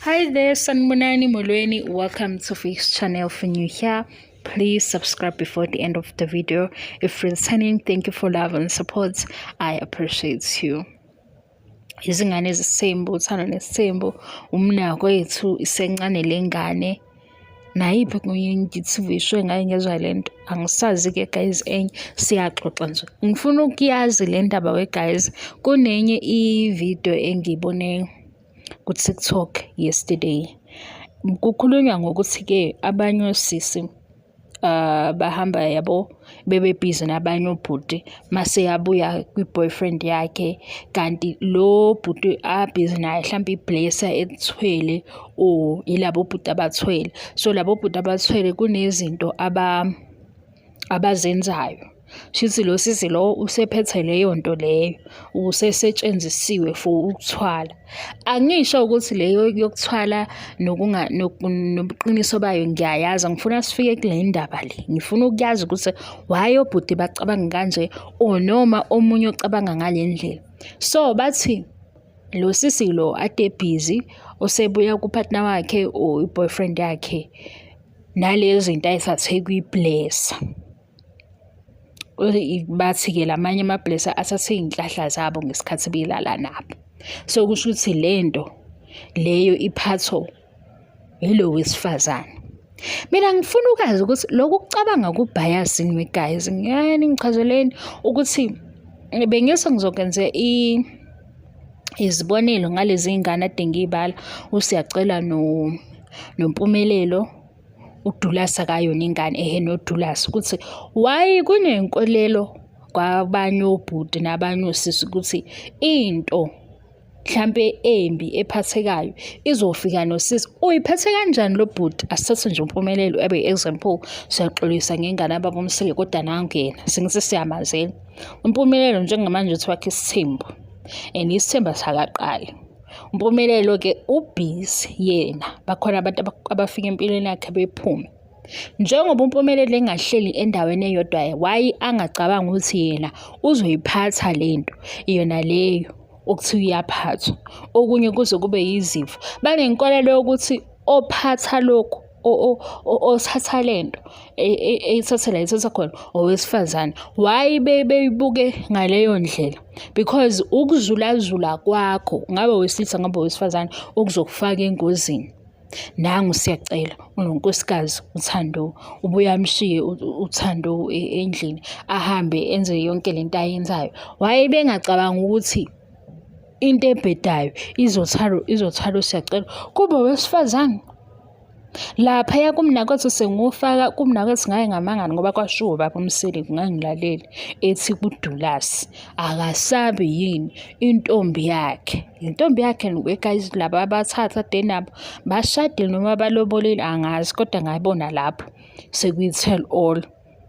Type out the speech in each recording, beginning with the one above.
Hi there, Sanibonani Molweni. Welcome to Fix Channel. For new here, please subscribe before the end of the video. If returning, thank you for love and support. I appreciate you. Izingane zesithembu, uthando nesithembu, umnakwethu isencane lengane. Nayiphi kunye ngithi vishwe ngaye ngezwa lento. Angisazi-ke guys enye siyaxoxa nje. Ngifuna ukuyazi le ndaba we guys. Kunenye i-video engiyibone ku-TikTok yesterday. Kukhulunywa ngokuthi-ke abanye osisi bahamba yabo bebe busy nabanye obhuti mase yabuya kwi-boyfriend yakhe kanti lo bhuti abhizi naye hlampe i-blesser ethwele or yilabo bhuti abathwele. So labo bhuti abathwele kunezinto abazenzayo. Shuthi lo sisi lo usephethe leyo nto leyo, usesetshenzisiwe for ukuthwala. Angisho ukuthi leyo yokuthwala nobuqiniso bayo ngiyayazi, ngifuna sifike kule ndaba le. Ngifuna ukuyazi ukuthi why obhuti bacabanga kanje or noma omunye ocabanga ngale ndlela. So bathi lo sisi lo ade busy osebuya ku-partner wakhe or i-boyfriend yakhe nalezi zinto ayithathe kwi-blesser. Bathi-ke lamanye ama-blesser athathe iy'nhlahla zabo ngesikhathi belala nabo. So kusho ukuthi le nto leyo iphatho yilo wesifazane. Mina ngifuna ukwazi ukuthi lokhu kucabanga ku-bias yini guys? Ngiyani ngichazeleni ukuthi bengise ngizokwenza izibonelo ngalezi iy'ngane ade ngiy'bala uSiyacela noMpumelelo. uDulas akayona ingane ehe noDulas ukuthi why kunenkolelo kwabanye obhuti nabanye osisi ukuthi into mhlampe embi ephathekayo izofika nosisi. Uyiphethe kanjani lo bhuti? Asithathe nje uMpumelelo ebe example. Siyaxolisa ngengane ababa uMsele kodwa nangena singithi siyamazela. UMpumelelo njengamanje uthi wakhe isithembu and isithembu asakaqali. Mpumelelo-ke ubhizi yena, bakhona abantu abafika empilweni yakhe bephume. Njengoba uMpumelelo engahleli endaweni eyodwa, why angacabangi ukuthi yena uzoyiphatha lento yona leyo okuthiwa iyaphathwa. Okunye kuze kube yizifo. Banenkolelo yokuthi ophatha lokhu othatha lento eyithathe la ethatha khona owesifazane. Why beyibuke ngaleyo ndlela? Because ukuzulazula kwakho ngabe owesilisa ngabe owesifazane okuzokufaka engozini. Nangu Siyacela unonkosikazi uThando, ubuye amshiye uThando endlini ahambe enze yonke lento ayenzayo. Why bengacabangi ukuthi into ebhedayo izothwala izothwala uSiyacela kube owesifazane? Laphaya kumnakwethu sengiwufaka kumnakwethu ngake ngamangala ngoba kwashiwo ubaba uMseleku ngangilalele ethi kuDulasi akasabi yini intombi yakhe. Intombi yakhe guys laba abathathu ade nabo bashadile noma balobolile angazi kodwa ngayibona lapho sekuyi-tell all.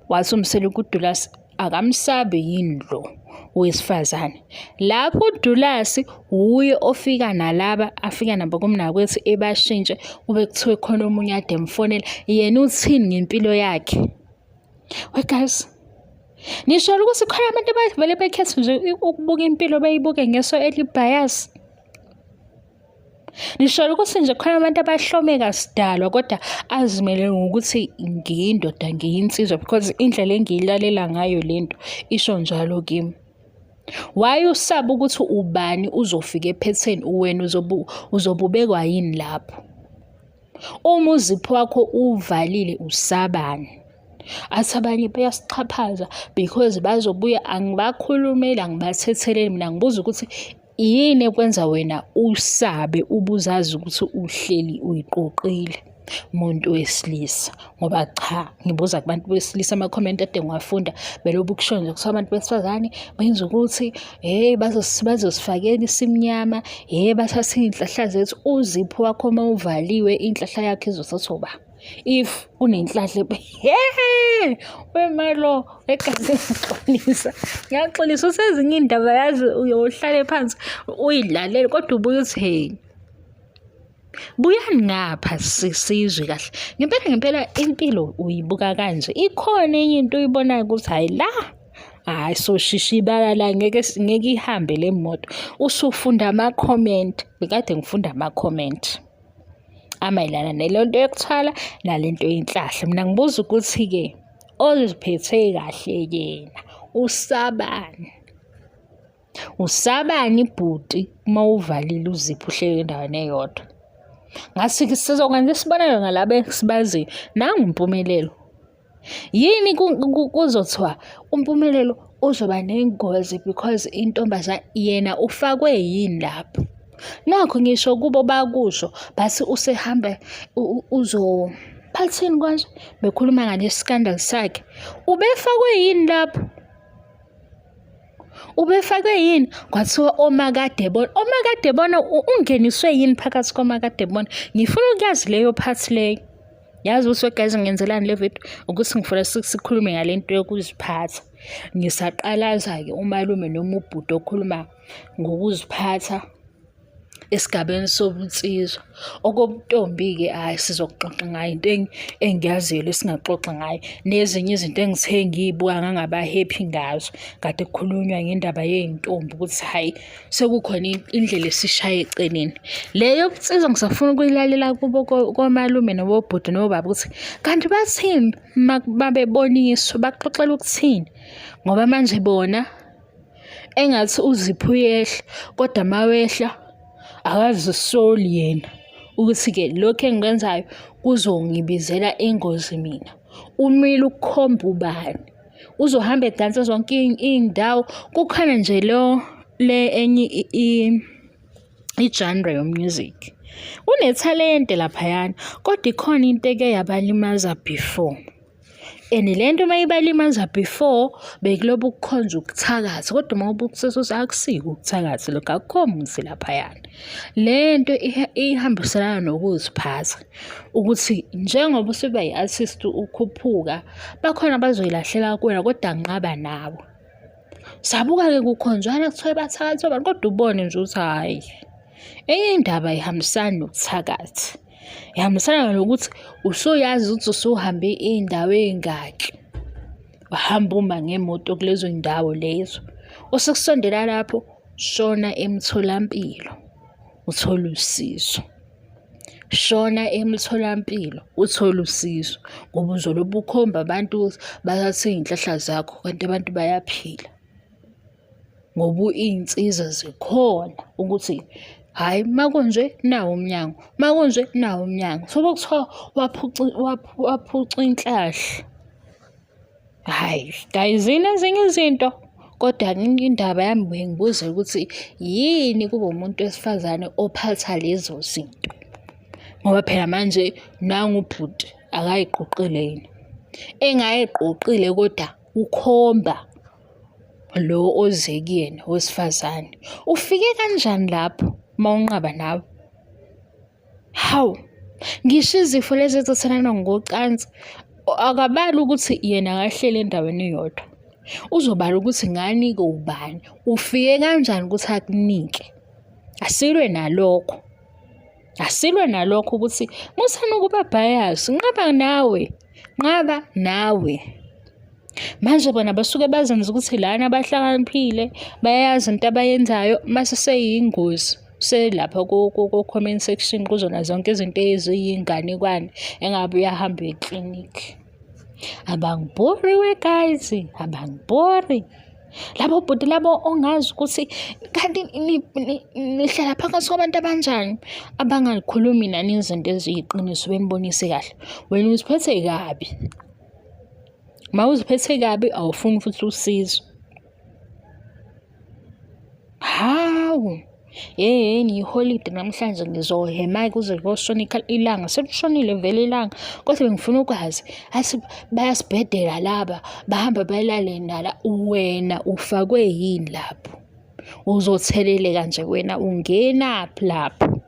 Wathi uMseleku uDulasi akamsabi yini lo wesifazane. Lapho uDulasi wuye ofika nalaba afika nabo kumnakwethu ebashintshe kube kuthiwe khona omunye ade emfonela yena uthini ngempilo yakhe. We guys, nisho ukuthi khona abantu abavele bekhethe nje ukubuka impilo beyibuke ngeso eli-bias. Ngisho ukuthi nje khona abantu abahlomeka sidalwa kodwa azimele ngokuthi ngiyindoda ngiyinsizwa because indlela engiyilalela ngayo lento isho njalo kimi. Why usaba ukuthi ubani uzofika ephetheni wena uzobubekwa yini lapho? Uma uzipho wakho uvalile usabani? Athi abanye bayasixhaphaza because bazobuya angibakhulumeli angibathetheleli mina ngibuza ukuthi yini ekwenza wena usabe ubuzazi ukuthi uhleli uyiqoqile muntu wesilisa ngoba cha ngibuza kubantu besilisa ama-comment ade ngiwafunda belobu kusho nje kuthiwa abantu besifazane benza ukuthi hey bazosifakela isimnyama hey bathatha iy'nhlahla zethu uzipho wakho uma uvaliwe inhlahla yakho izothathwa uba if unenhlahla wemalo egazi ngiyaxolisa ngiyaxolisa usezinye iy'ndaba yazi uyohlale phansi uyilalele kodwa ubuye uthi hey buyani ngapha sizwe kahle ngempela ngempela impilo uyibuka kanje ikhona enye into oyibonayo ukuthi hayi la hayi soshisha ibala la ngeke ngeke ihambe le moto usufunda ama-comment bekade ngifunda ama-comment. Amayelana nale nto yokuthwala nale nto yenhlahla. Mina ngibuza ukuthi-ke oziphethe kahle yena usabani? Usabani bhuti uma uvalile uziphu uhleli endaweni eyodwa? Ngathi-ke sizokwenza isibonelo ngalaba esibaziyo. Nangu uMpumelelo. Yini kuzothiwa uMpumelelo uzoba nengozi because intombazane yena ufakwe yini lapho? Nakho ngisho kubo bakusho bathi usehamba uzo bathini konje bekhuluma ngale scandal sakhe. Ubefakwe yini lapho? Ubefakwe yini? Kwathiwa omakadebona. Omakadebona ungeniswe yini phakathi komakadebona? Ngifuna ukuyazi leyo part leyo. Yazi ukuthi guys ngenzelani le video ukuthi ngifuna sikhulume ngale nto yokuziphatha. Ngisaqalaza-ke umalume noma ubhuti okhuluma ngokuziphatha esigabeni sobunsizwa. Okobuntombi-ke hhayi sizoxoxa ngayo into engiyaziyo le singaxoxa ngayo. Nezinye izinto engithe ngiyibuka ngangaba happy ngazo. Kade kukhulunywa ngendaba yey'ntombi ukuthi hhayi sekukhona indlela esishaye eceleni. Le yobunsizwa ngisafuna ukuyilalela kubo komalume nobobhuti nobaba ukuthi kanti bathini mabeboniswa baxoxela ukuthini ngoba manje bona engathi uziphu uyehla kodwa mawehla akazisoli yena ukuthi-ke lokhu engikwenzayo kuzongibizela ingozi mina. Umile ukukhomba ubani. Uzohamba edansa zonke iy'ndawo. Kukhona nje lo le enye i-genre yo-music. Unethalente laphayana kodwa ikhona into eke yabalimaza before. And le nto uma ibalimaza before bekulobe ukukhonza ukuthakatha kodwa uma ubukusisa ukuthi akusiko ukuthakatha lokho akukho muthi laphayana. Le nto ihambiselana nokuziphatha ukuthi njengoba usuba yi-artist ukhuphuka bakhona abazoyilahlela kuwena kodwa nqaba nawe. Sabuka-ke kukhonjwana kuthiwa bathakatha obani kodwa ubone nje ukuthi hhayi enye indaba ayihambisani nokuthakatha. Ihambisana nokuthi usuyazi ukuthi usuhambe iy'ndawo ey'ngaki, wahamba uma ngemoto kulezo y'ndawo lezo. Osekusondela lapho, shona emtholampilo uthole usizo. Shona emtholampilo uthole usizo ngoba uzolobe ukhomba abantu ukuthi bathathe iy'nhlahla zakho kanti abantu bayaphila. Ngoba iy'nsiza zikhona ukuthi hhayi makunje nawu umnyango, makunje nawu umnyango. Sobe kuthiwa waphuca inhlahla. Hhayi, guys yini ezinye izinto kodwa indaba yami bengibuza ukuthi yini kube umuntu wesifazane ophatha lezo zinto ngoba phela manje nangu ubhuti akayiqoqile yini engayiqoqile kodwa ukhomba lo oze kuyena wesifazane ufike kanjani lapho uma unqaba nawe Hawu, ngisho izifo lezi ezithathelana ngocansi akabali ukuthi yena akahleli endaweni eyodwa. Uzobala ukuthi nganike ubani, ufike kanjani ukuthi akunike. Asilwe nalokho. Asilwe nalokho ukuthi musani ukuba bias, nqaba nawe, nqaba nawe. Manje bona basuke bazenza ukuthi lana bahlakaniphile, bayayazi into abayenzayo mase seyingozi selapha ko-comment section kuzona zonke izinto eziyinganekwane engabe uyahamba uye eklinikhi. Abangibhori we guys, abangibhori. Labo bhuti labo ongazi ukuthi kanti nihlala phakathi kwabantu abanjani abangakhulumi nani izinto eziyiqiniso benibonise kahle. Wena uziphethe kabi. Uma uziphethe kabi awufuni futhi usizo. Hawu, yeyeni iholide namhlanje ngizohema kuze kuyoshona ilanga. Selishonile vele ilanga kodwa bengifuna ukwazi athi bayasibhedela laba bahamba balale nala wena ufakwe yini lapho? Uzotheleleka nje wena ungenaphi lapho?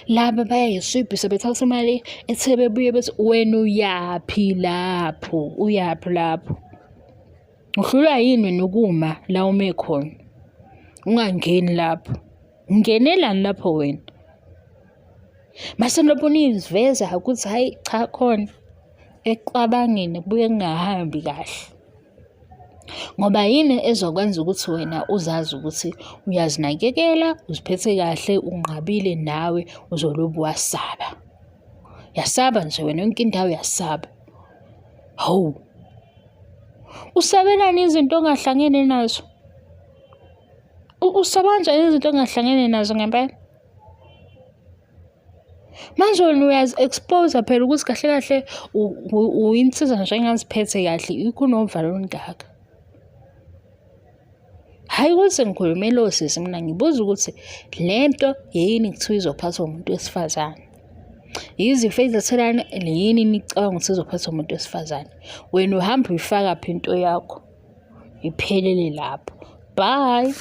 Laba bayayiswibhisa bethatha imali ethe bebuye bethi wena uyaphi lapho, uyaphi lapho? Uhlulwa yini wena ukuma la ume khona? Ungangeni lapho. Ungenelani lapho wena? Mase nilokhu niziveza ukuthi hhayi cha khona ekucabangeni kubuye kungahambi kahle. Ngoba yini ezokwenza ukuthi wena uzazi ukuthi uyazinakekela, uziphethe kahle, unqabile nawe uzolobu wasaba. Yasaba nje wena yonke indawo uyasaba. Hawu. Usabelani izinto ongahlangene nazo? Usaba kanjani izinto ongahlangene nazo ngempela? Manje wena uyazi-expose phela ukuthi kahle kahle uyinsizwa nje engaziphethe kahle yikho unovalo olungaka. Hhayi ukuthi ngikhulumela osisi mina ngibuza ukuthi le nto yini kuthiwa izophathwa umuntu wesifazane. Yizifo ezithathelana yini nicabanga ukuthi izophathwa umuntu wesifazane. Wena uhamba uyifaka phi into yakho? Iphelele lapho. Bye.